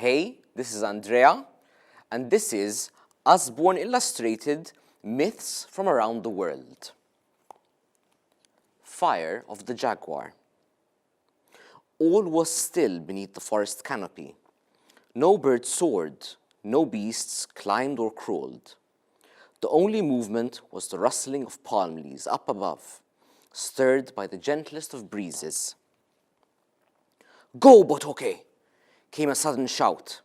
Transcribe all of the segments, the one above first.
Hey, this is Andrea, and this is Usborne Illustrated Myths from Around the World. Fire of the Jaguar. All was still beneath the forest canopy. No bird soared, no beasts climbed or crawled. The only movement was the rustling of palm leaves up above, stirred by the gentlest of breezes. "Go, Botoke!" came a sudden shout.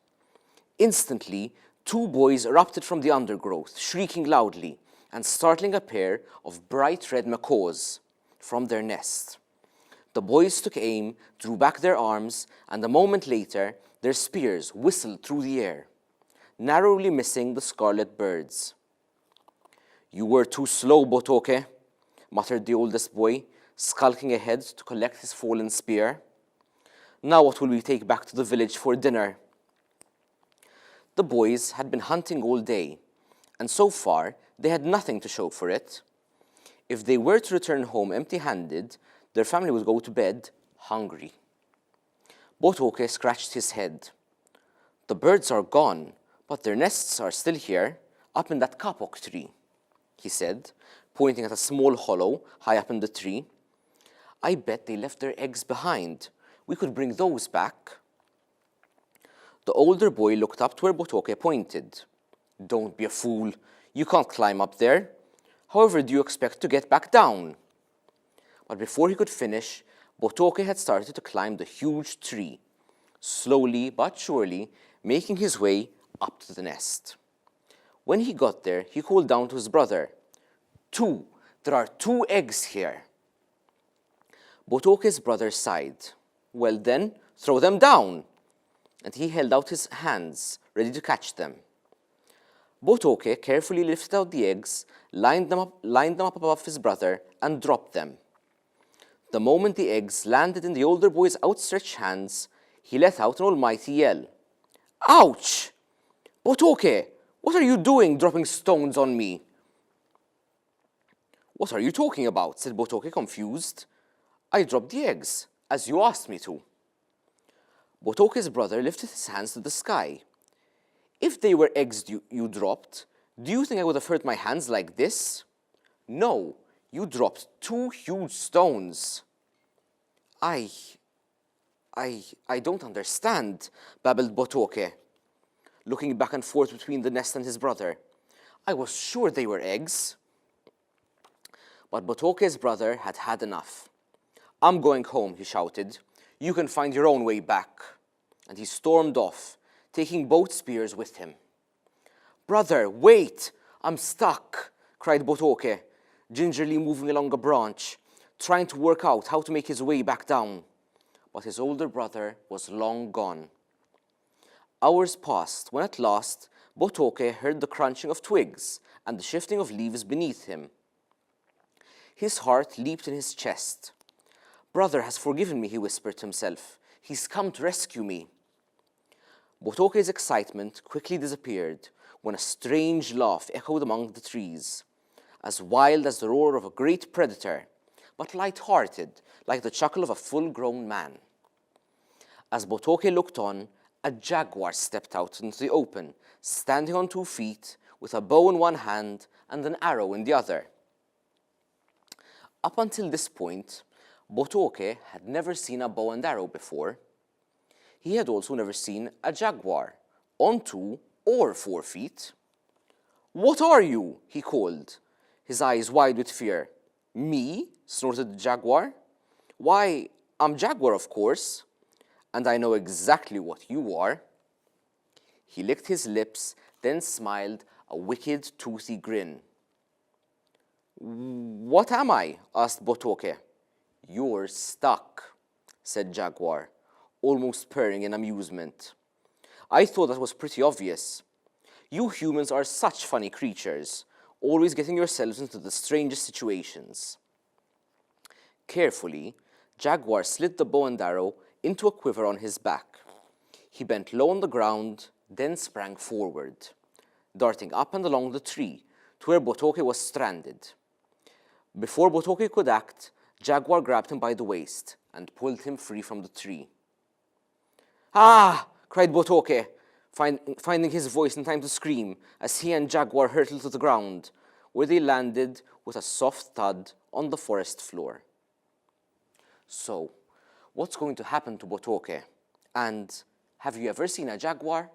Instantly, two boys erupted from the undergrowth, shrieking loudly and startling a pair of bright red macaws from their nest. The boys took aim, drew back their arms, and a moment later, their spears whistled through the air, narrowly missing the scarlet birds. "You were too slow, Botoke," muttered the oldest boy, skulking ahead to collect his fallen spear. "Now what will we take back to the village for dinner?" The boys had been hunting all day, and so far they had nothing to show for it. If they were to return home empty-handed, their family would go to bed hungry. Botoke scratched his head. "The birds are gone, but their nests are still here, up in that kapok tree," he said, pointing at a small hollow high up in the tree. "I bet they left their eggs behind. We could bring those back." The older boy looked up to where Botoke pointed. "Don't be a fool. You can't climb up there. However do you expect to get back down?" But before he could finish, Botoke had started to climb the huge tree, slowly but surely making his way up to the nest. When he got there, he called down to his brother, "Two! There are 2 eggs here." Botoke's brother sighed. "Well then, throw them down." And he held out his hands, ready to catch them. Botoke carefully lifted out the eggs, lined them up above his brother, and dropped them. The moment the eggs landed in the older boy's outstretched hands, he let out an almighty yell. "Ouch! Botoke, what are you doing dropping stones on me?" "What are you talking about?" said Botoke, confused. "I dropped the eggs, as you asked me to." Botoke's brother lifted his hands to the sky. "If they were eggs you dropped, do you think I would have hurt my hands like this? No, you dropped 2 huge stones." I don't understand," babbled Botoke, looking back and forth between the nest and his brother. "I was sure they were eggs." But Botoke's brother had had enough. "I'm going home," he shouted. "You can find your own way back." And he stormed off, taking both spears with him. "Brother, wait! I'm stuck!" cried Botoke, gingerly moving along a branch, trying to work out how to make his way back down. But his older brother was long gone. Hours passed when at last Botoke heard the crunching of twigs and the shifting of leaves beneath him. His heart leaped in his chest. "Brother has forgiven me," he whispered to himself. "He's come to rescue me." Botoke's excitement quickly disappeared when a strange laugh echoed among the trees, as wild as the roar of a great predator, but light-hearted like the chuckle of a full-grown man. As Botoke looked on, a jaguar stepped out into the open, standing on 2 feet, with a bow in one hand and an arrow in the other. Up until this point, Botoke had never seen a bow and arrow before. He had also never seen a jaguar, on 2 or 4 feet. "What are you?" he called, his eyes wide with fear. "Me?" snorted the jaguar. "Why, I'm Jaguar, of course, and I know exactly what you are." He licked his lips, then smiled a wicked, toothy grin. "What am I?" asked Botoke. "You're stuck," said Jaguar, almost purring in amusement. "I thought that was pretty obvious. You humans are such funny creatures, always getting yourselves into the strangest situations." Carefully, Jaguar slid the bow and arrow into a quiver on his back. He bent low on the ground, then sprang forward, darting up and along the tree to where Botoke was stranded. Before Botoke could act, Jaguar grabbed him by the waist and pulled him free from the tree. "Ah!" cried Botoke, finding his voice in time to scream as he and Jaguar hurtled to the ground, where they landed with a soft thud on the forest floor. So, what's going to happen to Botoke? And have you ever seen a jaguar?